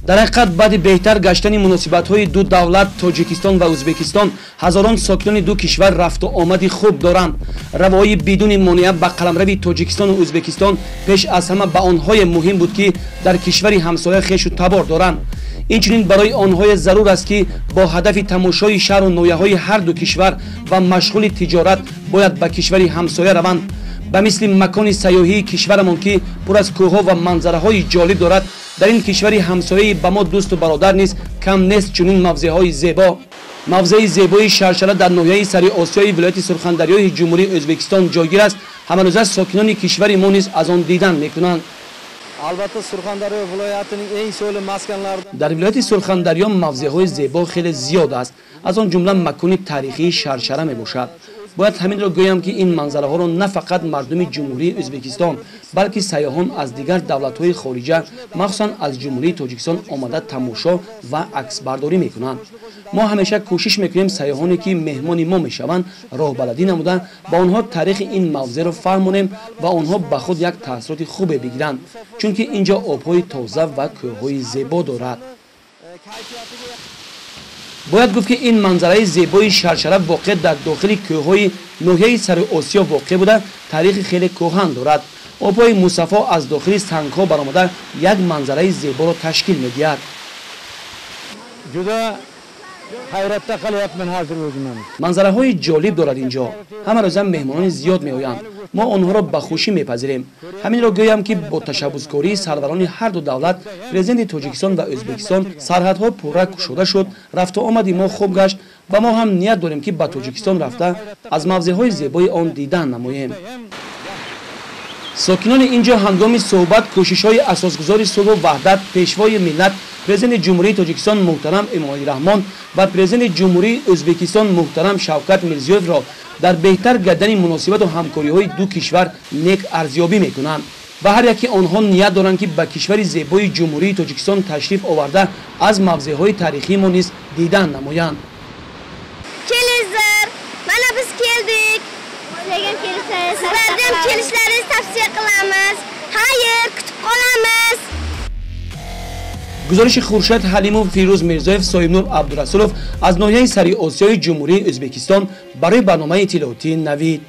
Дар ҳақиқат, баъди беҳтар гаштани муносибатҳои ду давлат, Тоҷикистон ва Ӯзбекистон, ҳазорон сокинони ду кишвар рафту омади хуб доранд. Равои бидуни монеа ба қаламрави Тоҷикистону Ӯзбекистон пеш аз ҳама ба онҳое муҳим буд, ки дар кишвари ҳамсоя хешу табор доранд. Инчунин барои онҳое зарур аст, ки бо ҳадафи тамошои шаҳру ноҳияҳои ҳар ду кишвар ва машғули тиҷорат бояд ба кишвари ҳамсоя раванд. Ба мисли макони сайёҳии кишварамон, ки пур аз кӯҳҳо ва манзараҳои ҷолиб дорад, дар ин кишвари ҳамсояи ба мо дӯсту бародар низ кам нест чунин мавзеъҳои зебо. Мавзеи зебои Шаршара дар ноҳияи Сари Осиёи вилояти Сурхандарёи Ҷумҳурии Ӯзбекистон ҷойгир аст. Ҳамарӯза сокинони кишвари мо низ аз он дидан мекунанд. Албатта, Surxondaryo viloyatining eng so'li maskanlaridan Дар вилояти Сурхандарё мавзеъҳои зебо хеле зиёд аст, аз он ҷумла макони таърихии Шаршара мебошад. Бояд ҳаминро гӯям, ки ин манзараҳоро на фақат мардуми Ҷумҳурии Ӯзбекистон, балки сайёҳон аз дигар давлатҳои хориҷа, махсусан аз Ҷумҳурии Тоҷикистон омада, тамошо ва аксбардорӣ мекунанд. Мо ҳамеша кӯшиш мекунем, сайёҳоне ки меҳмони мо мешаванд, роҳбаладӣ намуда, ба онҳо таърихи ин мавзеъро фаҳмонем ва онҳо ба худ як таассуроти хубе бигиранд, чунки ин ҷо обҳои тоза ва кӯҳҳои зебо дорад. Бояд гуфт, ки ин манзараи зебои Шаршара воқеъ дар дохили кӯҳҳои ноҳияи Сари Осиё воқеъ буда, таърихи хеле кӯҳан дорад. Обҳои мусаффо аз дохили сангҳо баромада, як манзараи зеборо ташкил медиҳад. Juda hayratda qolyapman hozir o'zim ham. Манзараҳои ҷолиб дорад ин ҷо. Ҳама рӯза меҳмонони зиёд меоянд, мо онҳоро ба хушӣ мепазирем. Ҳаминро гӯям, ки бо ташаббускории сарварони ҳарду давлат, президенти Тоҷикистон ва Ӯзбекистон, сарҳадҳо пурра кушода шуд, рафту омади мо хуб гашт ва мо ҳам ният дорем, ки ба Тоҷикистон рафта, аз мавзеъҳои зебои он дидан намоем. Сокинони ин ҷо ҳангоми суҳбат кӯшишҳои асосгузори сулҳу ваҳдат, пешвои миллат, президенти Ҷумҳурии Тоҷикистон муҳтарам Эмомалӣ Раҳмон ва президенти Ҷумҳурии Ӯзбекистон муҳтарам Шавкат Мирзиёевро дар беҳтар гардани муносибату ҳамкориҳои ду кишвар нек арзёбӣ мекунанд ва ҳар яки онҳо ният доранд, ки ба кишвари зебои Ҷумҳурии Тоҷикистон ташриф оварда, аз мавзеъҳои таърихии мо низ дидан намоянд. Kelinglar, mana biz keldik. Sizlarga ham kelishlaringizni tavsiya qilamiz. Xayr, kutib qolamiz. Гузориши Хуршед Ҳалимов, Фирӯз Мирзоев, Соҳибнур Абдурасулов аз ноҳияи Сари Осиёи Ҷумҳурии Ӯзбекистон барои барномаи иттилоотии Навид.